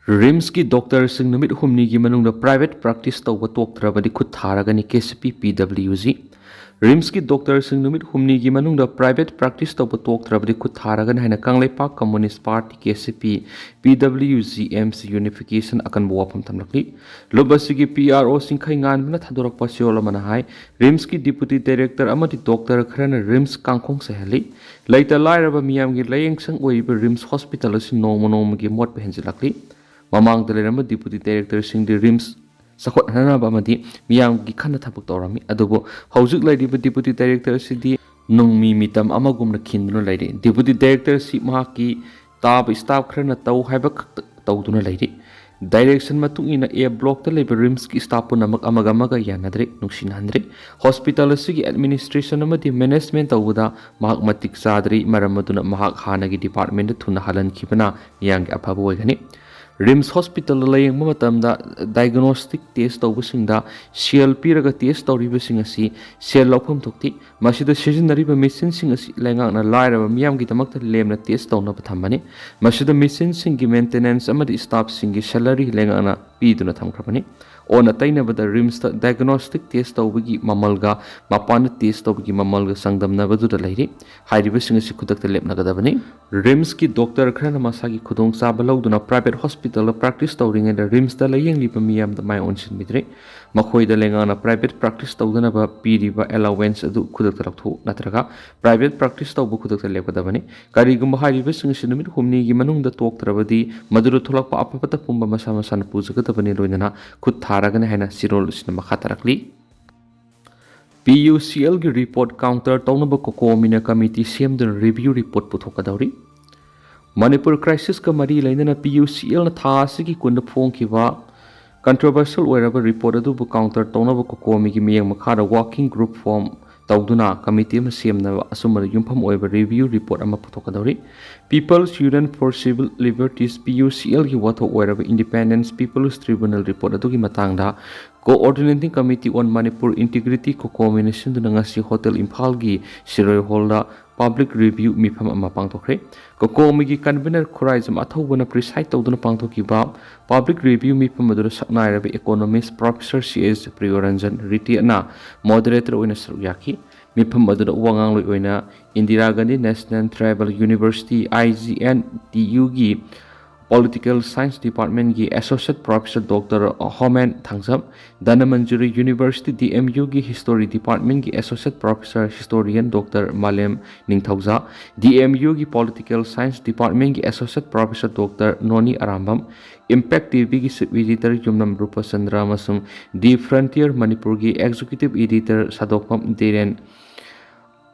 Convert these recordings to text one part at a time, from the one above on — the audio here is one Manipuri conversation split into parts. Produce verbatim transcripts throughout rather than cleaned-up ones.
ꯔꯤꯝꯁꯀꯤ ꯗꯣꯛꯇꯔꯁꯤꯡ ꯅꯨꯃꯤꯠ ꯍꯨꯝꯅꯤꯒꯤ ꯃꯅꯨꯡꯗ ꯄ꯭ꯔꯥꯏꯚꯦꯠ ꯄ꯭ꯔꯥꯛꯇꯤꯁ ꯇꯧꯕ ꯇꯣꯛꯇ꯭ꯔꯕꯗꯤ ꯈꯨꯠ ꯊꯥꯔꯒꯅꯤ, ꯀꯦ ꯁꯤ ꯄꯤ, ꯄꯤ ꯗꯕ꯭ꯂꯤꯎ ꯖꯤ꯫ ꯔꯤꯝꯁꯀꯤ ꯗꯣꯛꯇꯔꯁꯤꯡ ꯅꯨꯃꯤꯠ ꯍꯨꯝꯅꯤꯒꯤ ꯃꯅꯨꯡꯗ ꯄ꯭ꯔꯥꯏꯚꯦꯠ ꯄ꯭ꯔꯥꯛꯇꯤꯁ ꯇꯧꯕ ꯇꯣꯛꯇ꯭ꯔꯕꯗꯤ ꯈꯨꯠ ꯊꯥꯔꯒꯅꯤ ꯍꯥꯏꯅ ꯀꯪꯂꯩꯄꯥꯛ ꯀꯝꯃꯨꯅꯤꯁ꯭ꯠ ꯄꯥꯔꯇꯤ, ꯀꯦ ꯁꯤ ꯄꯤ, ꯄꯤ ꯗꯕ꯭ꯂꯤꯎ ꯖꯤ ꯑꯦꯝꯁ ꯌꯨꯅꯤꯐꯤꯀꯦꯁꯟ ꯑꯀꯟꯕ ꯋꯥꯐꯝ ꯊꯝꯂꯛꯂꯤ꯫ ꯂꯨꯞ ꯑꯁꯤꯒꯤ ꯄꯤ ꯑꯥꯔ ꯑꯣ ꯁꯤꯡꯈꯩ ꯉꯥꯟꯕꯅ ꯊꯥꯗꯣꯔꯛꯄ ꯆꯦꯔꯣꯜ ꯑꯃꯅ ꯍꯥꯏ, ꯔꯤꯝꯁꯀꯤ ꯗꯤꯄꯨꯇꯤ ꯗꯥꯏꯔꯦꯛꯇꯔ ꯑꯃꯗꯤ ꯗꯣꯛꯇꯔ ꯈꯔꯅ ꯔꯤꯝꯁ ꯀꯥꯡꯈꯣꯡ ꯆꯥꯏꯍꯜꯂꯤ꯫ ꯂꯩꯇ ꯂꯥꯏꯔꯕ ꯃꯤꯌꯥꯝꯒꯤ ꯂꯥꯌꯦꯡꯁꯪ ꯑꯣꯏꯔꯤꯕ ꯔꯤꯝꯁ ꯍꯣꯁꯄꯤꯇꯥꯜ ꯑꯁꯤ ꯅꯣꯡꯃ ꯅꯣꯡꯃꯒꯤ ꯃꯣꯠꯄ ꯍꯦꯟꯖꯤꯜꯂꯛꯂꯤ꯫ ꯃꯃꯥꯡꯗ ꯂꯩꯔꯝꯕ ꯗꯤꯄꯨꯇꯤ ꯗꯥꯏꯔꯦꯛꯇꯔꯁꯤꯡꯗꯤ ꯔꯤꯝꯁ ꯆꯥꯎꯈꯠꯍꯟꯅꯕ ꯑꯃꯗꯤ ꯃꯤꯌꯥꯝꯒꯤ ꯈꯟꯅ ꯊꯕꯛ ꯇꯧꯔꯝꯃꯤ, ꯑꯗꯨꯕꯨ ꯍꯧꯖꯤꯛ ꯂꯩꯔꯤꯕ ꯗꯤꯄꯨꯇꯤ ꯗꯥꯏꯔꯦꯛꯇꯔ ꯑꯁꯤꯗꯤ ꯅꯨꯡꯃꯤ ꯃꯤꯇꯝ ꯑꯃꯒꯨꯝꯅ ꯈꯤꯟꯗꯨꯅ ꯂꯩꯔꯤ꯫ ꯗꯤꯄꯨꯇꯤ ꯗꯥꯏꯔꯦꯛꯇꯔ ꯑꯁꯤ ꯃꯍꯥꯛꯀꯤ ꯇꯥꯕ ꯁ꯭ꯇꯥꯐ ꯈꯔꯅ ꯇꯧ ꯍꯥꯏꯕ ꯈꯛꯇ ꯇꯧꯗꯨꯅ ꯂꯩꯔꯤ꯫ ꯗꯥꯏꯔꯦꯛꯁꯟ ꯃꯇꯨꯡ ꯏꯟꯅ ꯑꯦ ꯕ꯭ꯂꯣꯛꯇ ꯂꯩꯕ ꯔꯤꯝꯁꯀꯤ ꯁ꯭ꯇꯥꯐ ꯄꯨꯝꯅꯃꯛ ꯑꯃꯒ ꯑꯃꯒ ꯌꯥꯅꯗ꯭ꯔꯤ, ꯅꯨꯡꯁꯤꯅꯍꯟꯗ꯭ꯔꯤ꯫ ꯍꯣꯁꯄꯤꯇꯥꯜ ꯑꯁꯤꯒꯤ ꯑꯦꯗꯃꯤꯅꯤꯁꯇ꯭ꯔꯦꯁꯟ ꯑꯃꯗꯤ ꯃꯦꯅꯦꯖꯃꯦꯟ ꯇꯧꯕꯗ ꯃꯍꯥꯛ ꯃꯇꯤꯛ ꯆꯥꯗ꯭ꯔꯤ, ꯃꯔꯝ ꯑꯗꯨꯅ ꯃꯍꯥꯛ ꯍꯥꯟꯅꯒꯤ ꯗꯤꯄꯥꯔꯠꯃꯦꯟꯗ ꯊꯨꯅ ꯍꯜꯍꯟꯈꯤꯕꯅ ꯃꯤꯌꯥꯝꯒꯤ ꯑꯐꯕ ꯑꯣꯏꯒꯅꯤ꯫ ꯔꯤꯝꯁ ꯍꯣꯁꯄꯤꯇꯥꯜꯗ ꯂꯥꯌꯦꯡꯕ ꯃꯇꯝꯗ ꯗꯥꯏꯒꯅꯣꯁꯇꯤꯛ ꯇꯦꯁ ꯇꯧꯕꯁꯤꯡꯗ ꯁꯦꯜ ꯄꯤꯔꯒ ꯇꯦꯁ ꯇꯧꯔꯤꯕꯁꯤꯡ ꯑꯁꯤ ꯁꯦꯜ ꯂꯧꯐꯝ ꯊꯣꯛꯇꯦ꯫ ꯃꯁꯤꯗ ꯁꯤꯖꯤꯟꯅꯔꯤꯕ ꯃꯦꯆꯤꯟꯁꯤꯡ ꯑꯁꯤ ꯂꯩꯉꯥꯛꯅ ꯂꯥꯏꯔꯕ ꯃꯤꯌꯥꯝꯒꯤꯗꯃꯛꯇ ꯂꯦꯝꯅ ꯇꯦꯁ ꯇꯧꯅꯕ ꯊꯝꯕꯅꯤ꯫ ꯃꯁꯤꯗ ꯃꯦꯆꯤꯟꯁꯤꯡꯒꯤ ꯃꯦꯟꯇꯦꯅꯦꯟꯁ ꯑꯃꯗꯤ ꯁ꯭ꯇꯥꯐꯁꯤꯡꯒꯤ ꯁꯦꯂꯔꯤ ꯂꯩꯉꯥꯛꯅ ꯄꯤꯗꯨꯅ ꯊꯝꯈ꯭ꯔꯕꯅꯤ꯫ ꯑꯣꯟꯅ ꯇꯩꯅꯕꯗ ꯔꯤꯝꯁꯇ ꯗꯥꯏꯒꯅꯣꯁꯇꯤꯛ ꯇꯦꯁ ꯇꯧꯕꯒꯤ ꯃꯃꯜꯒ ꯃꯄꯥꯟꯗ ꯇꯦꯁ ꯇꯧꯕꯒꯤ ꯃꯃꯜꯒ ꯆꯥꯡꯗꯝꯅꯕꯗꯨꯗ ꯂꯩꯔꯤ꯫ ꯍꯥꯏꯔꯤꯕꯁꯤꯡ ꯑꯁꯤ ꯈꯨꯗꯛꯇ ꯂꯦꯞꯅꯒꯗꯕꯅꯤ꯫ ꯔꯤꯝꯁꯀꯤ ꯗꯣꯛꯇꯔ ꯈꯔꯅ ꯃꯁꯥꯒꯤ ꯈꯨꯗꯣꯡꯆꯥꯕ ꯂꯧꯗꯨꯅ ꯄ꯭ꯔꯥꯏꯚꯦꯠ ꯍꯣꯁꯄꯤꯇꯥꯜꯗ ꯄ꯭ꯔꯥꯛꯇꯤꯁ ꯇꯧꯔꯤꯉꯩꯗ ꯔꯤꯝꯁꯇ ꯂꯥꯌꯦꯡꯂꯤꯕ ꯃꯤꯌꯥꯝꯗ ꯃꯥꯏ ꯑꯣꯟꯁꯤꯟꯕꯤꯗ꯭ꯔꯤ꯫ ꯃꯈꯣꯏꯗ ꯂꯩꯉꯥꯛꯅ ꯄ꯭ꯔꯥꯏꯚꯦꯠ ꯄ꯭ꯔꯥꯛꯇꯤꯁ ꯇꯧꯗꯅꯕ ꯄꯤꯔꯤꯕ ꯑꯦꯂꯥꯋꯦꯟꯁ ꯑꯗꯨ ꯈꯨꯗꯛꯇ ꯂꯧꯊꯣꯛꯎ, ꯅꯠꯇ꯭ꯔꯒ ꯄ꯭ꯔꯥꯏꯚꯦꯠ ꯄ꯭ꯔꯥꯛꯇꯤꯁ ꯇꯧꯕ ꯈꯨꯗꯛꯇ ꯂꯦꯞꯀꯗꯕꯅꯤ꯫ ꯀꯔꯤꯒꯨꯝꯕ ꯍꯥꯏꯔꯤꯕꯁꯤꯡ ꯑꯁꯤ ꯅꯨꯃꯤꯠ ꯍꯨꯝꯅꯤꯒꯤ ꯃꯅꯨꯡꯗ ꯇꯣꯛꯇ꯭ꯔꯕꯗꯤ ꯃꯗꯨꯗ ꯊꯣꯛꯂꯛꯄ ꯑꯐ ꯐꯠꯇ ꯄꯨꯝꯕ ꯃꯁꯥ ꯃꯁꯥꯅ ꯄꯨꯖꯒꯗꯕꯅꯤ, ꯂꯣꯏꯅꯅ ꯈꯨꯠ ꯊꯥꯔꯒꯅꯤ ꯍꯥꯏꯅ ꯆꯦꯔꯣꯜ ꯑꯁꯤꯅ ꯃꯈꯥ ꯇꯥꯔꯛꯂꯤ꯫ ꯄꯤ ꯌꯨ ꯁꯤ ꯑꯦꯜꯒꯤ ꯔꯤꯄꯣꯔꯠ ꯀꯥꯎꯟꯇꯔ ꯇꯧꯅꯕ ꯀꯣꯀꯣꯃꯤꯅ ꯀꯃꯤꯇꯤ ꯁꯦꯝꯗꯨꯅ ꯔꯤꯚ꯭ꯌꯨ ꯔꯤꯄꯣꯔꯠ ꯄꯨꯊꯣꯛꯀꯗꯧꯔꯤ꯫ ꯃꯅꯤꯄꯨꯔ ꯀ꯭ꯔꯥꯏꯁꯤꯁꯀ ꯃꯔꯤ ꯂꯩꯅꯅ ꯄꯤ ꯌꯨ ꯁꯤ ꯑꯦꯜꯅ ꯊꯥ ꯑꯁꯤꯒꯤ ꯀꯨꯟꯗ ꯐꯣꯡꯈꯤꯕ ꯀꯟꯇ꯭ꯔꯣꯚꯔꯁꯤꯌꯦꯜ ꯑꯣꯏꯔꯕ ꯔꯤꯄꯣꯔꯠ ꯑꯗꯨꯕꯨ ꯀꯥꯎꯟꯇꯔ ꯇꯧꯅꯕ ꯀꯣꯀꯣꯃꯤꯒꯤ ꯃꯤꯠꯌꯦꯡ ꯃꯈꯥꯗ ꯋꯥꯔꯀꯤꯡ ꯒ꯭ꯔꯨꯞ ꯐꯣꯔꯝ ꯇꯧꯗꯨꯅ ꯀꯃꯤꯇꯤ ꯑꯃ ꯁꯦꯝꯅꯕ ꯑꯆꯨꯝꯕꯗ ꯌꯨꯝꯐꯝ ꯑꯣꯏꯕ ꯔꯤꯚ꯭ꯌꯨ ꯔꯤꯄꯣꯔꯠ ꯑꯃ ꯄꯨꯊꯣꯛꯀꯗꯧꯔꯤ꯫ People's Union for Civil Liberties, P U C ꯑꯦꯜꯒꯤ ꯋꯥꯊꯣꯛ ꯑꯣꯏꯔꯕ Independent People's Tribunal ꯔꯤꯄꯣꯔꯠ ꯑꯗꯨꯒꯤ ꯃꯇꯥꯡꯗ Coordinating Committee on Manipur Integrity ꯀꯣꯀꯣꯃꯤꯅ ꯁꯤꯟꯗꯨꯅ ꯉꯁꯤ ꯍꯣꯇꯦꯜ ꯏꯝꯐꯥꯜꯒꯤ ꯁꯤꯔꯣꯏ ꯍꯣꯜꯗ Public Review ꯃꯤꯐꯝ ꯑꯃ ꯄꯥꯡꯊꯣꯛꯈ꯭ꯔꯦ꯫ ꯀꯣꯀꯣꯃꯤꯒꯤ convener ꯈꯨꯔꯥꯏꯖꯝ ꯑꯊꯧꯕꯅ preside ꯇꯧꯗꯨꯅ ꯄꯥꯡꯊꯣꯛꯈꯤꯕ Public Review ꯃꯤꯐꯝ ꯑꯗꯨꯗ ꯁꯛꯅꯥꯏꯔꯕ economist Professor C H ꯄ꯭ꯔꯤꯌꯣꯔꯟꯖꯟ ꯔꯤꯇꯤꯌꯥꯅ moderator ꯑꯣꯏꯅ ꯁꯔꯨꯛ ꯌꯥꯈꯤ꯫ ꯃꯤꯐꯝ ꯑꯗꯨꯗ ꯋꯥ ꯉꯥꯡꯂꯣꯏ ꯑꯣꯏꯅ Indira Gandhi National Tribal University, I G N T U ꯒꯤ Political Science Department ꯒꯤ Associate Professor Doctor ꯍꯣꯃꯦꯟ Thangjam, Dhanamanjuri University D M U ꯒꯤ History Department ꯒꯤ Associate Professor Historian Doctor ꯃꯥꯂꯦꯝ ꯅꯤꯡꯊꯧꯖꯥ, D M U ꯒꯤ Political Science Department ꯒꯤ Associate Professor Doctor ꯅꯣꯅꯤ ꯑꯔꯥꯝꯕꯝ, Impact T V ꯒꯤ Chief Editor ꯌꯨꯝꯅꯥꯝ ꯔꯨꯄꯆꯟꯗ꯭ꯔ ꯑꯃꯁꯨꯡ The Frontier ꯃꯅꯤꯄꯨꯔꯒꯤ Executive Editor ꯁꯥꯗꯣꯛꯐꯝ ꯗꯤꯔꯦꯟ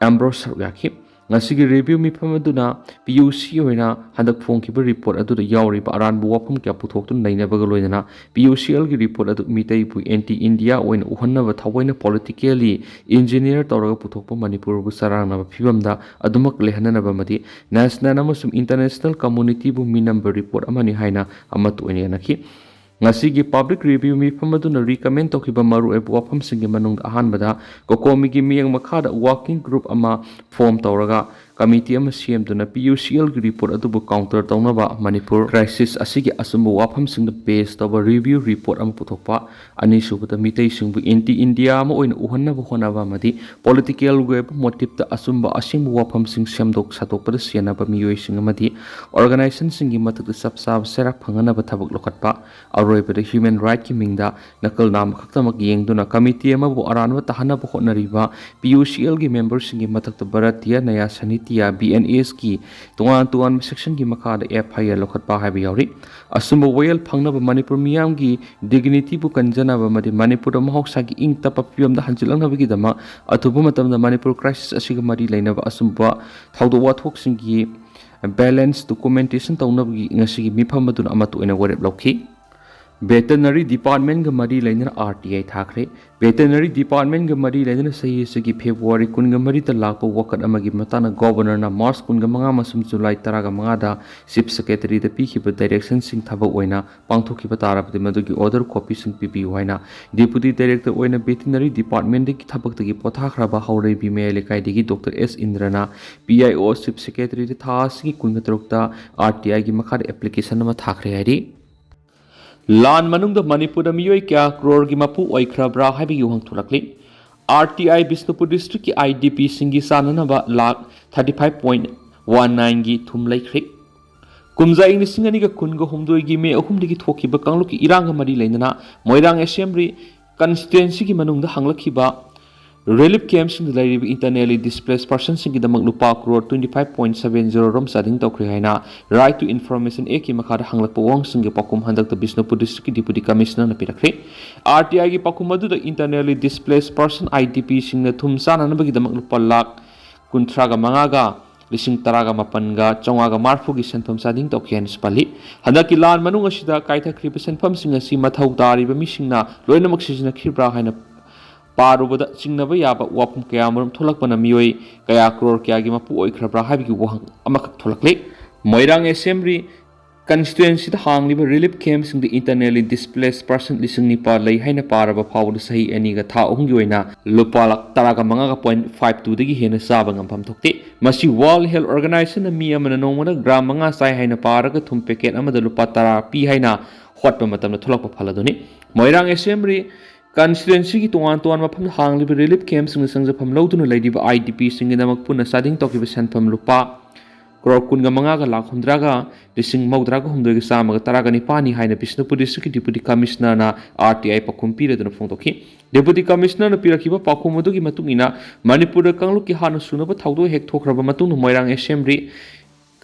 ꯑꯦꯝꯕ꯭ꯔꯣꯁ ꯁꯔꯨꯛ ꯌꯥꯈꯤ꯫ ꯉꯁꯤꯒꯤ review ꯃꯤꯐꯝ ꯑꯗꯨꯅ P U C ꯑꯣꯏꯅ ꯍꯟꯗꯛ ꯐꯣꯡꯈꯤꯕ report ꯑꯗꯨꯗ ꯌꯥꯎꯔꯤꯕ ꯑꯔꯥꯟꯕ ꯋꯥꯐꯝ ꯀꯌꯥ ꯄꯨꯊꯣꯛꯇꯨꯅ ꯅꯩꯅꯕꯒ ꯂꯣꯏꯅꯅ P U C L ꯒꯤ report ꯑꯗꯨ ꯃꯤꯇꯩꯕꯨ anti India ꯑꯣꯏꯅ ꯎꯍꯟꯅꯕ ꯊꯑꯣꯏꯅ politically engineer ꯇꯧꯔꯒ ꯄꯨꯊꯣꯛꯄ ꯃꯅꯤꯄꯨꯔꯕꯨ ꯆꯔꯥꯡꯅꯕ ꯐꯤꯕꯝꯗ ꯑꯗꯨꯃꯛ ꯂꯩꯍꯟꯅꯅꯕ ꯑꯃꯗꯤ national ꯑꯃꯁꯨꯡ international community ꯕꯨ ꯃꯤꯅꯝꯕ report ꯑꯃꯅꯤ ꯍꯥꯏꯅ ꯑꯃꯠꯇ ꯑꯣꯏꯅ ꯌꯥꯅꯈꯤ꯫ ꯉꯁꯤꯒꯤ public review ꯃꯤꯐꯝ ꯑꯗꯨꯅ recommend ꯇꯧꯈꯤꯕ ꯃꯔꯨꯑꯣꯏꯕ ꯋꯥꯐꯝꯁꯤꯡꯒꯤ ꯃꯅꯨꯡꯗ ꯑꯍꯥꯟꯕꯗ ꯀꯣꯀꯣꯃꯤꯒꯤ ꯃꯤꯠꯌꯦꯡ ꯃꯈꯥꯗ working group ꯑꯃ form ꯇꯧꯔꯒ committee ꯑꯃ ꯁꯦꯝꯗꯨꯅ P U C L ꯒꯤ report ꯑꯗꯨꯕꯨ counter ꯇꯧꯅꯕ, ꯃꯅꯤꯄꯨꯔ crisis ꯑꯁꯤꯒꯤ ꯑꯆꯨꯝꯕ ꯋꯥꯐꯝꯁꯤꯡꯗ base ꯇꯧꯕ review report ꯑꯃ ꯄꯨꯊꯣꯛꯄ, ꯑꯅꯤꯁꯨꯕꯗ ꯃꯤꯇꯩꯁꯤꯡꯕꯨ anti India ꯑꯃ ꯑꯣꯏꯅ ꯎꯍꯟꯅꯕ ꯍꯣꯠꯅꯕ ꯑꯃꯗꯤ political ꯑꯣꯏꯕ motive ꯇ ꯑꯆꯨꯝꯕ ꯑꯁꯦꯡꯕ ꯋꯥꯐꯝꯁꯤꯡ ꯁꯦꯝꯗꯣꯛ ꯁꯥꯗꯣꯛꯄꯗ ꯁꯦꯟꯅꯕ ꯃꯤꯑꯣꯏꯁꯤꯡ ꯑꯃꯗꯤ organization ꯁꯤꯡꯒꯤ ꯃꯊꯛꯇ ꯆꯞ ꯆꯥꯕ ꯆꯩꯔꯥꯛ ꯐꯪꯍꯟꯅꯕ ꯊꯕꯛ ꯂꯧꯈꯠꯄ, ꯑꯔꯣꯏꯕꯗ human right ꯀꯤ ꯃꯤꯡꯗ ꯅꯀꯜ ꯅꯥꯝꯃ ꯈꯛꯇꯃꯛ ꯌꯦꯡꯗꯨꯅ committee ꯑꯃꯕꯨ ꯑꯔꯥꯟꯕ ꯇꯥꯍꯟꯅꯕ ꯍꯣꯠꯅꯔꯤꯕ P U C L ꯒꯤ member ꯁꯤꯡꯒꯤ ꯃꯊꯛꯇ ꯚꯥꯔꯇꯤꯌ ꯅꯌꯥ ꯁꯥꯍꯤꯇ꯭ꯌ, B N S ꯀꯤ ꯇꯣꯉꯥꯟ ꯇꯣꯉꯥꯟꯕ section ꯒꯤ ꯃꯈꯥꯗ F I R ꯂꯧꯈꯠꯄ ꯍꯥꯏꯕ ꯌꯥꯎꯔꯤ꯫ ꯑꯆꯨꯝꯕ ꯋꯥꯌꯦꯜ ꯐꯪꯅꯕ, ꯃꯅꯤꯄꯨꯔ ꯃꯤꯌꯥꯝꯒꯤ dignity ꯕꯨ ꯀꯟꯖꯅꯕ ꯑꯃꯗꯤ ꯃꯅꯤꯄꯨꯔꯗ ꯃꯍꯧꯁꯥꯒꯤ ꯏꯪ ꯇꯞꯄ ꯐꯤꯕꯝꯗ ꯍꯟꯖꯤꯜꯂꯛꯅꯕꯒꯤꯗꯃꯛ ꯑꯊꯨꯕ ꯃꯇꯝꯗ ꯃꯅꯤꯄꯨꯔ crisis ꯑꯁꯤꯒ ꯃꯔꯤ ꯂꯩꯅꯕ ꯑꯆꯨꯝꯕ ꯊꯧꯗꯣꯛ ꯋꯥꯊꯣꯛꯁꯤꯡꯒꯤ balance documentation ꯇꯧꯅꯕꯒꯤ ꯉꯁꯤꯒꯤ ꯃꯤꯐꯝ ꯑꯗꯨꯅ ꯑꯃꯠꯇ ꯑꯣꯏꯅ ꯋꯥꯔꯦꯞ ꯂꯧꯈꯤ꯫ Veterinary Departmentꯒ ꯃꯔꯤ ꯂꯩꯅꯅ R T I ꯊꯥꯈ꯭ꯔꯦ꯫ Veterinary Departmentꯒ ꯃꯔꯤ ꯂꯩꯅꯅ ꯆꯍꯤ ꯑꯁꯤꯒꯤ February ꯀꯨꯟꯒ ꯃꯔꯤꯗ ꯂꯥꯛꯄ ꯋꯥꯀꯠ ꯑꯃꯒꯤ ꯃꯇꯥꯡꯗ Governorꯅ March ꯀꯨꯟꯒ ꯃꯉꯥ ꯑꯃꯁꯨꯡ July ꯇꯔꯥꯒ ꯃꯉꯥꯗ Chief Secretaryꯗ ꯄꯤꯈꯤꯕ directionꯁꯤꯡ ꯊꯕꯛ ꯑꯣꯏꯅ ꯄꯥꯡꯊꯣꯛꯈꯤꯕ ꯇꯥꯔꯕꯗꯤ ꯃꯗꯨꯒꯤ order copyꯁꯤꯡ ꯄꯤꯕꯤꯌꯨ ꯍꯥꯏꯅ Deputy Director ꯑꯣꯏꯅ Veterinary Departmentꯗꯒꯤ ꯊꯕꯛꯇꯒꯤ ꯄꯣꯊꯥꯈ꯭ꯔꯕ ꯍꯧꯔꯩꯕꯤ ꯃꯌꯥꯏ ꯂꯩꯀꯥꯏꯗꯒꯤ Doctor S ꯏꯟꯗ꯭ꯔꯅ P I O Chief Secretaryꯗ ꯊꯥ ꯑꯁꯤꯒꯤ ꯀꯨꯟꯒ ꯇꯔꯨꯛꯇ R T Iꯒꯤ ꯃꯈꯥꯗ application ꯑꯃ ꯊꯥꯈ꯭ꯔꯦ ꯍꯥꯏꯔꯤ꯫ ꯂꯥꯟ ꯃꯅꯨꯡꯗ ꯃꯅꯤꯄꯨꯔꯗ ꯃꯤꯑꯣꯏ ꯀꯌꯥ ꯀ꯭ꯔꯣꯔꯒꯤ ꯃꯄꯨ ꯑꯣꯏꯈ꯭ꯔꯕ꯭ꯔꯥ ꯍꯥꯏꯕꯒꯤ ꯋꯥꯍꯪ ꯊꯣꯛꯂꯛꯂꯤ꯫ R T I Bishnupur districtꯀꯤ I D Pꯁꯤꯡꯒꯤ ꯆꯥꯅꯅꯕ lakh thirty five point one nineꯒꯤ ꯊꯨꯝ ꯂꯩꯈ꯭ꯔꯦ꯫ ꯀꯨꯝꯖꯥ ꯏꯪ ꯂꯤꯁꯤꯡ ꯑꯅꯤꯒ ꯀꯨꯟꯒ ꯍꯨꯝꯗꯣꯏꯒꯤ ꯃꯦ ꯑꯍꯨꯝꯗꯒꯤ ꯊꯣꯛꯈꯤꯕ ꯀꯥꯡꯂꯨꯞꯀꯤ ꯏꯔꯥꯡꯒ ꯃꯔꯤ ꯂꯩꯅꯅ ꯃꯣꯏꯔꯥꯡ Assembly constituencyꯒꯤ ꯃꯅꯨꯡꯗ ꯍꯥꯡꯂꯛꯈꯤꯕ relief campꯁꯤꯡꯗ ꯂꯩꯔꯤꯕ internally displaced personꯁꯤꯡꯒꯤꯗꯃꯛ ꯂꯨꯄꯥ crore twenty five point seven zero ꯔꯣꯝ ꯆꯥꯗꯤꯡ ꯇꯧꯈ꯭ꯔꯦ ꯍꯥꯏꯅ Right to Information Actꯀꯤ ꯃꯈꯥꯗ ꯍꯪꯂꯛꯄ ꯋꯥꯍꯪꯁꯤꯡꯒꯤ ꯄꯥꯎꯈꯨꯝ ꯍꯟꯗꯛꯇ ꯕꯤꯁꯅꯨꯄꯨꯔ districtꯀꯤ Deputy Commissionerꯅ ꯄꯤꯔꯛꯈ꯭ꯔꯦ꯫ R T Iꯒꯤ ꯄꯥꯎꯈꯨꯝ ꯑꯗꯨꯗ internally displaced person I D Pꯁꯤꯡꯅ ꯊꯨꯝ ꯆꯥꯅꯅꯕꯒꯤꯗꯃꯛ ꯂꯨꯄꯥ ꯂꯥꯈ ꯀꯨꯟꯊ꯭ꯔꯥꯒ ꯃꯉꯥꯒ ꯂꯤꯁꯤꯡ ꯇꯔꯥꯒ ꯃꯥꯄꯟꯒ ꯆꯥꯝꯃꯉꯥꯒ ꯃꯔꯤꯐꯨꯒꯤ ꯁꯦꯟꯐꯝ ꯆꯥꯗꯤꯡ ꯇꯧꯈꯤ ꯍꯥꯏꯅꯁꯨ ꯄꯜꯂꯤ꯫ ꯍꯟꯗꯛꯀꯤ ꯂꯥꯟ ꯃꯅꯨꯡ ꯑꯁꯤꯗ ꯀꯥꯏꯊꯈ꯭ꯔꯤꯕ ꯁꯦꯟꯐꯝꯁꯤꯡ ꯑꯁꯤ ꯃꯊꯧ ꯇꯥꯔꯤꯕ ꯃꯤꯁꯤꯡꯅ ꯂꯣꯏꯅꯃꯛ ꯁꯤꯖꯤꯟꯅꯈꯤꯕ꯭ꯔꯥ ꯍꯥꯏꯅ ꯄꯥꯔꯨꯕꯗ ꯆꯤꯡꯅꯕ ꯌꯥꯕ ꯋꯥꯐꯝ ꯀꯌꯥꯃꯔꯨꯝ ꯊꯣꯛꯂꯛꯄꯅ ꯃꯤꯑꯣꯏ ꯀꯌꯥ ꯀ꯭ꯔꯣꯔ ꯀꯌꯥꯒꯤ ꯃꯄꯨ ꯑꯣꯏꯈ꯭ꯔꯕ꯭ꯔꯥ ꯍꯥꯏꯕꯒꯤ ꯋꯥꯍꯪ ꯑꯃꯈꯛ ꯊꯣꯛꯂꯛꯂꯤ꯫ ꯃꯣꯏꯔꯥꯡ Assembly constituencyꯗ ꯍꯥꯡꯂꯤꯕ relief campꯁꯤꯡꯗ internally displaced person ꯂꯤꯁꯤꯡ ꯅꯤꯄꯥꯜ ꯂꯩ ꯍꯥꯏꯅ ꯄꯥꯔꯕ ꯐꯥꯎꯕꯗ ꯆꯍꯤ ꯑꯅꯤꯒ ꯊꯥ ꯑꯍꯨꯝꯒꯤ ꯑꯣꯏꯅ ꯂꯨꯄꯥ ꯂꯥꯈ ꯇꯔꯥꯒ ꯃꯉꯥꯒ point five twoꯗꯒꯤ ꯍꯦꯟꯅ ꯆꯥꯕ ꯉꯝꯐꯝ ꯊꯣꯛꯇꯦ꯫ ꯃꯁꯤ World Health Organizationꯅ ꯃꯤ ꯑꯃꯅ ꯅꯣꯡꯃꯗ gram ꯃꯉꯥ ꯆꯥꯏ ꯍꯥꯏꯅ ꯄꯥꯔꯒ ꯊꯨꯝ packet ꯑꯃꯗ ꯂꯨꯄꯥ ꯇꯔꯥ ꯄꯤ ꯍꯥꯏꯅ ꯍꯣꯠꯄ ꯃꯇꯝꯗ ꯊꯣꯛꯂꯛꯄ ꯐꯜ ꯑꯗꯨꯅꯤ꯫ ꯃꯣꯏꯔꯥꯡ Assembly constituencyꯒꯤ ꯇꯣꯉꯥꯟ ꯇꯣꯉꯥꯟꯕ ꯃꯐꯝꯗ ꯍꯥꯡꯂꯤꯕ relief campꯁꯤꯡꯗ ꯆꯪꯖꯐꯝ ꯂꯧꯗꯨꯅ ꯂꯩꯔꯤꯕ I D Pꯁꯤꯡꯒꯤꯗꯃꯛ ꯄꯨꯟꯅ ꯆꯥꯗꯤꯡ ꯇꯧꯈꯤꯕ ꯁꯦꯟꯐꯝ ꯂꯨꯄꯥ ꯀ꯭ꯔꯣꯔ ꯀꯨꯟꯒ ꯃꯉꯥꯒ ꯂꯥꯈ ꯍꯨꯝꯗ꯭ꯔꯥꯒ ꯂꯤꯁꯤꯡ ꯃꯧꯗ꯭ꯔꯥꯒ ꯍꯨꯝꯗꯣꯏꯒ ꯆꯥꯝꯃꯒ ꯇꯔꯥꯒ ꯅꯤꯄꯥꯜꯅꯤ ꯍꯥꯏꯅ Bishnupur districtꯀꯤ Deputy Commissionerꯅ R T I ꯄꯥꯎꯈꯨꯝ ꯄꯤꯔꯗꯨꯅ ꯐꯣꯡꯗꯣꯛꯈꯤ꯫ Deputy Commissionerꯅ ꯄꯤꯔꯛꯈꯤꯕ ꯄꯥꯎꯈꯨꯝ ꯑꯗꯨꯒꯤ ꯃꯇꯨꯡ ꯏꯟꯅ ꯃꯅꯤꯄꯨꯔꯗ ꯀꯥꯡꯂꯨꯞꯀꯤ ꯍꯥꯟꯅ ꯁꯨꯅꯕ ꯊꯧꯗꯣꯛ ꯍꯦꯛ ꯊꯣꯛꯈ꯭ꯔꯕ ꯃꯇꯨꯡꯗ ꯃꯣꯏꯔꯥꯡ Assembly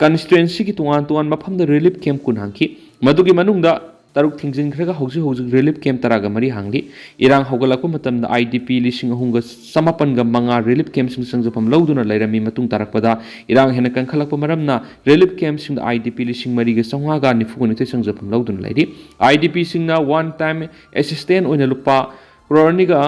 constituencyꯒꯤ ꯇꯣꯉꯥꯟ ꯇꯣꯉꯥꯟꯕ ꯃꯐꯝꯗ relief camp ꯀꯨꯟ ꯍꯥꯡꯈꯤ꯫ ꯃꯗꯨꯒꯤ ꯃꯅꯨꯡꯗ ꯇꯔꯨꯛ ꯊꯤꯡꯖꯤꯟꯈ꯭ꯔꯒ ꯍꯧꯖꯤꯛ ꯍꯧꯖꯤꯛ ꯔꯤꯂꯤꯐ ꯀꯦꯝꯞ ꯇꯔꯥꯒ ꯃꯔꯤ ꯍꯥꯡꯂꯤ꯫ ꯏꯔꯥꯡ ꯍꯧꯒꯠꯂꯛꯄ ꯃꯇꯝꯗ ꯑꯥꯏ ꯗꯤ ꯄꯤ ꯂꯤꯁꯤꯡ ꯑꯍꯨꯝꯒ ꯆꯃꯥꯄꯟꯒ ꯃꯉꯥ ꯔꯤꯂꯤꯐ ꯀꯦꯝꯞꯁꯤꯡ ꯆꯪꯖꯐꯝ ꯂꯧꯗꯨꯅ ꯂꯩꯔꯝꯃꯤ꯫ ꯃꯇꯨꯡ ꯇꯥꯔꯛꯄꯗ ꯏꯔꯥꯡ ꯍꯦꯟꯅ ꯀꯟꯈꯠꯂꯛꯄ ꯃꯔꯝꯅ ꯔꯤꯂꯤꯐ ꯀꯦꯝꯞꯁꯤꯡꯗ ꯑꯥꯏ ꯗꯤ ꯄꯤ ꯂꯤꯁꯤꯡ ꯃꯔꯤꯒ ꯆꯥꯝꯃꯉꯥꯒ ꯅꯤꯐꯨꯒ ꯅꯤꯊꯣꯏ ꯆꯪꯖꯐꯝ ꯂꯧꯗꯨꯅ ꯂꯩꯔꯤ꯫ ꯑꯥꯏ ꯗꯤ ꯄꯤꯁꯤꯡꯅ ꯋꯥꯟ ꯇꯥꯏꯝ ꯑꯦꯁꯤꯁꯇꯦꯟ ꯑꯣꯏꯅ ꯂꯨꯄꯥ ꯀ꯭ꯔꯣꯔ ꯑꯅꯤꯒ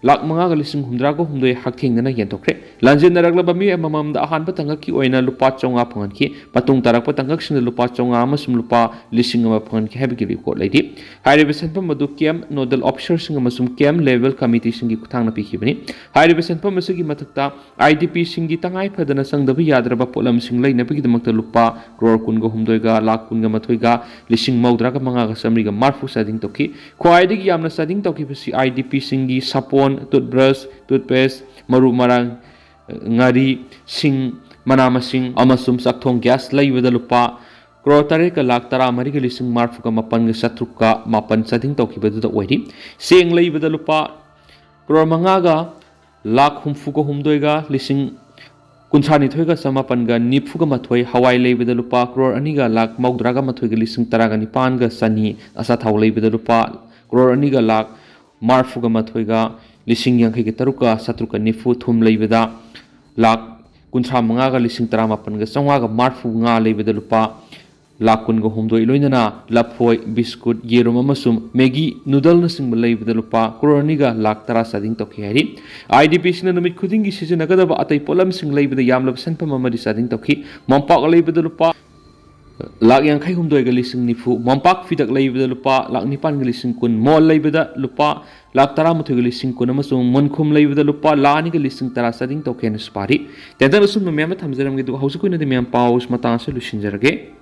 ꯂꯥꯛ ꯃꯉꯥꯒ ꯂꯤꯁꯤꯡ ꯍꯨꯝꯗ꯭ꯔꯥꯒ ꯍꯨꯝꯗꯣꯏ ꯍꯛꯊꯦꯡꯅꯅ ꯌꯦꯟꯊꯣꯛꯈ꯭ꯔꯦ꯫ ꯂꯥꯟꯖꯦꯟꯅꯔꯛꯂꯕ ꯃꯤꯑꯣꯏ ꯑꯃꯃꯝꯗ ꯑꯍꯥꯟꯕ ꯇꯥꯡꯀꯛꯀꯤ ꯑꯣꯏꯅ ꯂꯨꯄꯥ ꯆꯥꯝꯃꯉꯥ ꯐꯪꯍꯟꯈꯤ꯫ ꯃꯇꯨꯡ ꯇꯥꯔꯛꯄ ꯇꯥꯡꯀꯛꯁꯤꯡꯗ ꯂꯨꯄꯥ ꯆꯥꯝꯃꯉꯥ ꯑꯃꯁꯨꯡ ꯂꯨꯄꯥ ꯂꯤꯁꯤꯡ ꯑꯃ ꯐꯪꯍꯟꯈꯤ ꯍꯥꯏꯕꯒꯤ ꯔꯤꯄꯣꯔꯠ ꯂꯩꯔꯤ꯫ ꯍꯥꯏꯔꯤꯕ ꯁꯦꯟꯐꯝ ꯑꯗꯨ ꯀꯦꯝꯞ ꯅꯣꯗꯦꯜ ꯑꯣꯐꯤꯁꯥꯔꯁꯤꯡ ꯑꯃꯁꯨꯡ ꯀꯦꯝꯞ ꯂꯦꯚꯦꯜ ꯀꯃꯤꯇꯤꯁꯤꯡꯒꯤ ꯈꯨꯠꯊꯥꯡꯅ ꯄꯤꯈꯤꯕꯅꯤ꯫ ꯍꯥꯏꯔꯤꯕ ꯁꯦꯟꯐꯝ ꯑꯁꯤꯒꯤ ꯃꯊꯛꯇ ꯑꯥꯏ ꯗꯤ ꯄꯤꯁꯤꯡꯒꯤ ꯇꯉꯥꯏ ꯐꯗꯅ ꯆꯪꯗꯕ ꯌꯥꯗ꯭ꯔꯕ ꯄꯣꯠꯂꯝꯁꯤꯡ ꯂꯩꯅꯕꯒꯤꯗꯃꯛꯇ ꯂꯨꯄꯥ ꯀ꯭ꯔꯣꯔ ꯀꯨꯟꯒ ꯍꯨꯝꯗꯣꯏꯒ ꯂꯥꯛ ꯀꯨꯟꯒ ꯃꯥꯊꯣꯏꯒ ꯂꯤꯁꯤꯡ ꯃꯧꯗ꯭ꯔꯥꯒ ꯃꯉꯥꯒ ꯆꯥꯃꯔꯤꯒ ꯃꯔꯐꯨ ꯆꯥꯗꯤꯡ ꯇꯧꯈꯤ꯫ ꯈ꯭ꯋꯥꯏꯗꯒꯤ ꯌꯥꯝꯅ ꯆꯥꯗꯤꯡ ꯇꯧꯈꯤꯕꯁꯤ ꯑꯥꯏ ꯗꯤ ꯄꯤꯁꯤꯡꯒꯤ ꯁꯥꯄꯣꯟ, ꯇꯨꯠꯕ꯭ꯔꯁ, ꯇꯨꯠꯄꯦꯁ, ꯃꯔꯨ ꯃꯔꯥꯡ, ꯉꯥꯔꯤ, ꯁꯤꯡ, ꯃꯅꯥ ꯃꯁꯤꯡ ꯑꯃꯁꯨꯡ ꯆꯥꯛꯊꯣꯡ ꯒ꯭ꯌꯥꯁ ꯂꯩꯕꯗ ꯂꯨꯄꯥ ꯀ꯭ꯔꯣꯔ ꯇꯔꯦꯠꯀ ꯂꯥꯛ ꯇꯔꯥꯃꯔꯤꯒ ꯂꯤꯁꯤꯡ ꯃꯔꯐꯨꯒ ꯃꯥꯄꯟꯒ ꯆꯥꯇ꯭ꯔꯨꯛꯀ ꯃꯥꯄꯟ ꯆꯥꯗꯤꯡ ꯇꯧꯈꯤꯕꯗꯨꯗ ꯑꯣꯏꯔꯤ꯫ ꯆꯦꯡ ꯂꯩꯕꯗ ꯂꯨꯄꯥ ꯀ꯭ꯔꯣꯔ ꯃꯉꯥꯒ ꯂꯥꯛ ꯍꯨꯝꯐꯨꯒ ꯍꯨꯝꯗꯣꯏꯒ ꯂꯤꯁꯤꯡ ꯀꯨꯟꯊ꯭ꯔꯥ ꯅꯤꯊꯣꯏꯒ ꯆꯃꯥꯄꯟꯒ ꯅꯤꯐꯨꯒ ꯃꯥꯊꯣꯏ, ꯍꯋꯥꯏ ꯂꯩꯕꯗ ꯂꯨꯄꯥ ꯀ꯭ꯔꯣꯔ ꯑꯅꯤꯒ ꯂꯥꯛ ꯃꯧꯗ꯭ꯔꯥꯒ ꯃꯥꯊꯣꯏꯒ ꯂꯤꯁꯤꯡ ꯇꯔꯥꯒ ꯅꯤꯄꯥꯟꯒ ꯆꯅꯤ, ꯑꯆꯥꯊꯥꯎ ꯂꯩꯕꯗ ꯂꯨꯄꯥ ꯀ꯭ꯔꯣꯔ ꯑꯅꯤꯒ ꯂꯥꯛ ꯃꯔꯐꯨꯒ ꯃꯥꯊꯣꯏꯒ ꯂꯤꯁꯤꯡ ꯌꯥꯡꯈꯩꯒ ꯇꯔꯨꯛꯀ ꯆꯥꯇ꯭ꯔꯨꯛꯀ ꯅꯤꯐꯨ, ꯊꯨꯝ ꯂꯩꯕꯗ ꯂꯥꯛ ꯀꯨꯟꯊ꯭ꯔꯥ ꯃꯉꯥꯒ ꯂꯤꯁꯤꯡ ꯇꯔꯥꯃꯥꯄꯟꯒ ꯆꯥꯝꯃꯉꯥꯒ ꯃꯔꯐꯨ, ꯉꯥ ꯂꯩꯕꯗ ꯂꯨꯄꯥ ꯂꯥꯛ ꯀꯨꯟꯒ ꯍꯨꯝꯗꯣꯏ, ꯂꯣꯏꯅꯅ ꯂꯐꯣꯏ, ꯕꯤꯁꯀꯨꯠ, ꯌꯦꯔꯨꯝ ꯑꯃꯁꯨꯡ ꯃꯦꯒꯤ ꯅꯨꯗꯜꯅꯆꯤꯡꯕ ꯂꯩꯕꯗ ꯂꯨꯄꯥ ꯀ꯭ꯔꯣꯔ ꯑꯅꯤꯒ ꯂꯥꯛ ꯇꯔꯥ ꯆꯥꯗꯤꯡ ꯇꯧꯈꯤ ꯍꯥꯏꯔꯤ꯫ ꯑꯥꯏ ꯗꯤ ꯄꯤꯁꯤꯡꯅ ꯅꯨꯃꯤꯠ ꯈꯨꯗꯤꯡꯒꯤ ꯁꯤꯖꯤꯟꯅꯒꯗꯕ ꯑꯇꯩ ꯄꯣꯠꯂꯝꯁꯤꯡ ꯂꯩꯕꯗ ꯌꯥꯝꯂꯕ ꯁꯦꯟꯐꯝ ꯑꯃꯗꯤ ꯆꯥꯗꯤꯡ ꯇꯧꯈꯤ꯫ ꯃꯣꯝꯄꯥꯛ ꯂꯩꯕꯗ ꯂꯨꯄꯥ ꯂꯥꯛ ꯌꯥꯡꯈꯩ ꯍꯨꯝꯗꯣꯏꯒ ꯂꯤꯁꯤꯡ ꯅꯤꯐꯨ, ꯃꯣꯝꯄꯥꯛ ꯐꯤꯗꯛ ꯂꯩꯕꯗ ꯂꯨꯄꯥ ꯂꯥꯛ ꯅꯤꯄꯥꯟꯒ ꯂꯤꯁꯤꯡ ꯀꯨꯟ, ꯃꯣꯜ ꯂꯩꯕꯗ ꯂꯨꯄꯥ ꯂꯥꯛ ꯇꯔꯥꯃꯥꯊꯣꯏꯒ ꯂꯤꯁꯤꯡ ꯀꯨꯟ ꯑꯃꯁꯨꯡ ꯃꯣꯟꯈꯨꯝ ꯂꯩꯕꯗ ꯂꯨꯄꯥ ꯂꯥꯛ ꯑꯅꯤꯒ ꯂꯤꯁꯤꯡ ꯇꯔꯥ ꯆꯥꯗꯤꯡ ꯇꯧꯈꯤ ꯍꯥꯏꯅꯁꯨ ꯄꯥꯔꯤ꯫ ꯇꯦꯟꯇꯛꯅ ꯑꯁꯨꯝꯕ ꯃꯌꯥꯝ ꯑꯃ ꯊꯝꯖꯔꯝꯒꯦ, ꯑꯗꯨꯒ ꯍꯧꯖꯤꯛꯀꯤ ꯑꯣꯏꯅꯗꯤ ꯃꯌꯥꯝ ꯄꯥꯎ ꯃꯇꯥꯡ ꯑꯁꯤꯗ ꯂꯣꯏꯁꯤꯟꯖꯔꯒꯦ꯫